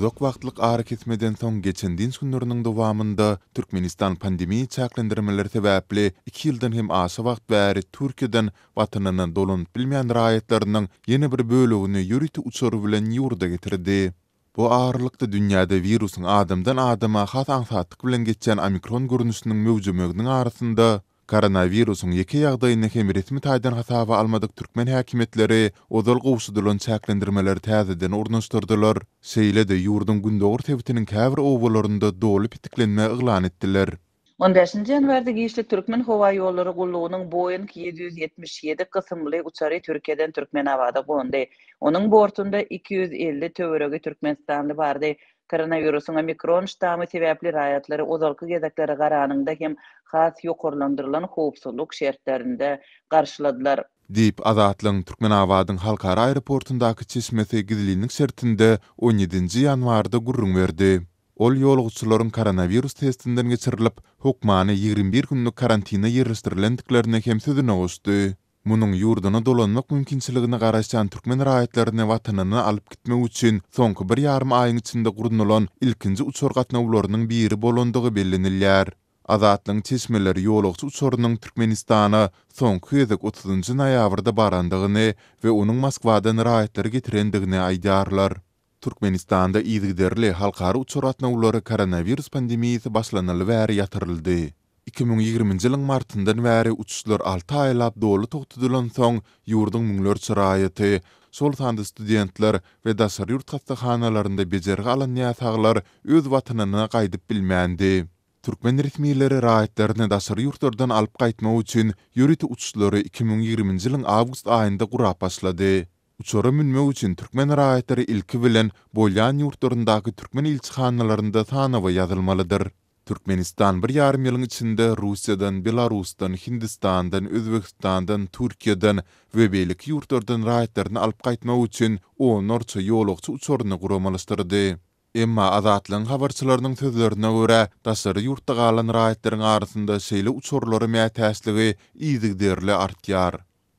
Uzak wagtlyk arakesmeden soň geçen dynç günleriniň dowamynda Türkmenistan pandemiýa çäklendirmeleri sebäpli iki ýyldan hem aşa wagt bäri Türkiýeden Watanyna dolanyp bilmeýän raýatlarynyň ýene bir bölegini ýörite uçar bilen ýurda getirdi. Bu aralykda dünýäde wirusyň adamdan adama has aňsatlyk bilen geçýän omikron görnüşiniň möwjemeginiň arasynda, koronawirusyň ýeke ýagdaýyny hem resmi taýdan hasaba almadyk türkmen häkimiýetleri ozal gowşadylan çäklendirmeleri täzeden ornaşdyrdylar, şeýle-de ýurduň gündogar sebitiniň käbir obalarynda doly petiklenme yglan etdiler. On bäşinji ýanwarda giçlik Türkmenhowaýollary gullugynyň Boeing 777 kysymly uçary Türkiýeden Türkmenabada gondy. Onuň bortunda 250 töweregi türkmenistanly bardy. Koronawirusyň omikron ştamy sebäpli raýatlary ozalky gezeklere garanyňda hem has ýokarlandyrylan howpsuzlyk şertlerinde garşyladylar. Diýip, Azatlygyň Türkmenabadyň halkara aeroportundaky çeşmesi gizlinlik şertinde on ýedinji ýanwarda gürrüň berdi. Ol ýolagçylaryň koronawirus testinden geçirilip, hökmany 21 günlük karantine ýerleşdirilendiklerini hem sözüne goşdy. Munuň ýurduna dolanmak mümkinçiligine garaşýan türkmen raýatlaryny watanyna alyp gitmek üçin soňky bir ýarym aýyň içinde gurnalan ilkinji uçar gatnawlarynyň biri bolandygy bellenilýär. Azatlygyň çeşmeleri ýolagçy uçarynyň Türkmenistana soňky gezek otuzynjy noýabrda barandygyny we onuň Moskwadan raýatlary getirendigini aýdýarlar. Türkmenistanda yzygiderli halkara uçar gatnawlary koronawirus pandemiýasy başlanaly bäri ýatyryldy. 2020-nji ýylyň martyndan bäri uçuşlar alty aýlap doly togtadylansoň, ýurduň müňlerçe raýaty, şol sanda studentler we daşary ýurt hassahanalarynda bejergi alan näsaglar öz watanyna gaýdyp bilmändi. Türkmen resmileri raýatlaryny daşary ýurtlardan alyp gaýtmak üçin ýörite uçuşlary 2020-nji ýylyň awgust aýynda gurap başlady. Uçara münmek üçin türkmen raýatlary ilki bilen bolýan ýurtlaryndaky türkmen ilçihanalarynda sanawa ýazylmalydyr. Türkmenistan bir ýarym ýylyň içinde Russiýadan, Belarusdan, Hindistandan, Özbegistandan, Türkiýeden we beýleki ýurtlardan raýatlaryny alyp gaýtmak üçin onlarça ýolagçy uçaryny guramalaşdyrdy. Emma Azatlygyň habarçylarynyň sözlerine görä, daşary ýurtda galan raýatlaryň arasynda şeýle uçarlara mätäçligi yzygiderli artýar.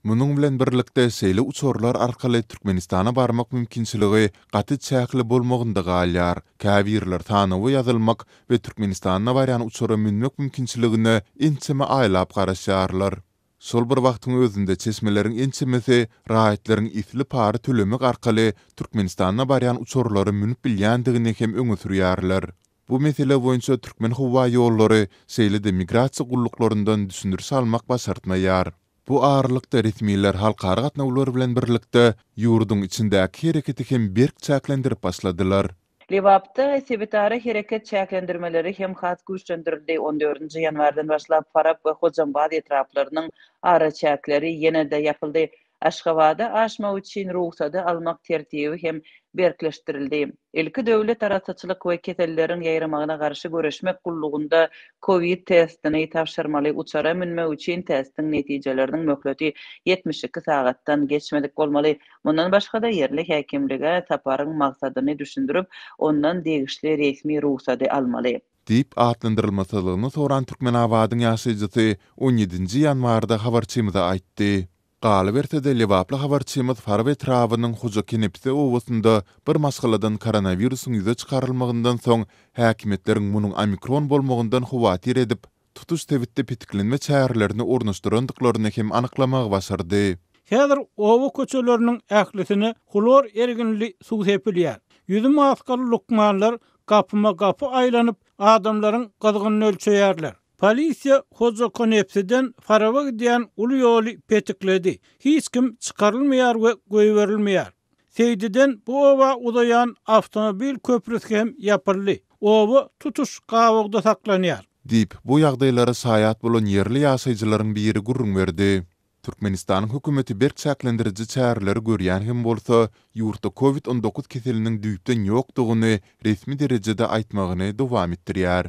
Munuň bilen birlikde, şeýle uçarlar arkaly Türkmenistana barmak mümkinçiligi gaty çäkli bolmagynda galýar. Käbirler sanawa ýazylmak we Türkmenistana barýan uçara münmek mümkinçiligine ençeme aýlap garaşýarlar. Şol bir wagtyň özünde çeşmeleriň ençemesi raýatlaryň esli para tölemek arkaly Türkmenistana barýan uçarlara münüp bilýändigini hem öňe sürýärler. Bu mesele boýunça Türkmenhowaýollary, şeýle-de migrasiýa gulluklaryndan düşündiriş almak başartmaýar. Bu aralykda, resmiler halkara gatnawlar bilen birlikde, ýurduň içindäki hereketi hem berk çäklendirip başladylar. Lebapda sebitara hereket çäklendirmeleri hem has güýçlendirildi. On dördünji ýanwardan başlap Farap we Hojambaz etraplarynyň araçäkleri ýene-de ýapyldy. Aşgabada aşmak üçin rugsady almak tertibi hem berkleşdirildi. Ilki Döwlet arassaçylyk we keselleriň ýaýramagyna garşy göreşmek gullugynda kowid testini tabşyrmaly, uçara münmek üçin testiň netijeleriniň möhleti 72 sagatdan geçmedik bolmaly. Mundan başga-da, ýerli häkimlige saparyň maksadyny düşündirip, ondan degişli resmi rugsady almaly. Diýip, atlandyrylmasyzlygyny soran Türkmenabadyň ýaşaýjysy on ýedinji ýanwarda habarçymyza aýtdy. Galyberse-de, lebaply habarçymyz Farap etrabynyň Hojakenepse obasynda bir maşgaladan koronawirusyň ýüze çykarylmagyndan soň, häkimiýetleriň munuň omikron bolmagyndan howatyr edip, tutuş sebitde petiklenme çärelerini ornaşdyrandyklaryny hem anyklamagy başardy. Häzir oba köçeleriniň ählisine hlor erginli suw sepilýär. Ýüzi maskaly lukmanlar gapyma-gapy aýlanyp, adamlaryň gyzgynyny ölçeýärler. Polisiýa Hojakonepsiden Faraba gidýän uly ýoly petikledi. Hiç kim çykarylmaýar we goýberilmeýär. Seýdiden bu oba uzaýan awtomobil köprüsi hem ýapyldy. Oba tutuş gabawda saklanýar. Diýip, bu ýagdaýlara şaýat bolan ýerli ýaşaýjylaryň biri gürrüň berdi. Türkmenistanyň hökümeti berk çäklendiriji çäreleri görýän hem bolsa, ýurtda Covid 19 keseliniň düýpden ýokdugyny resmi derejede aýtmagyny dowam etdirýär.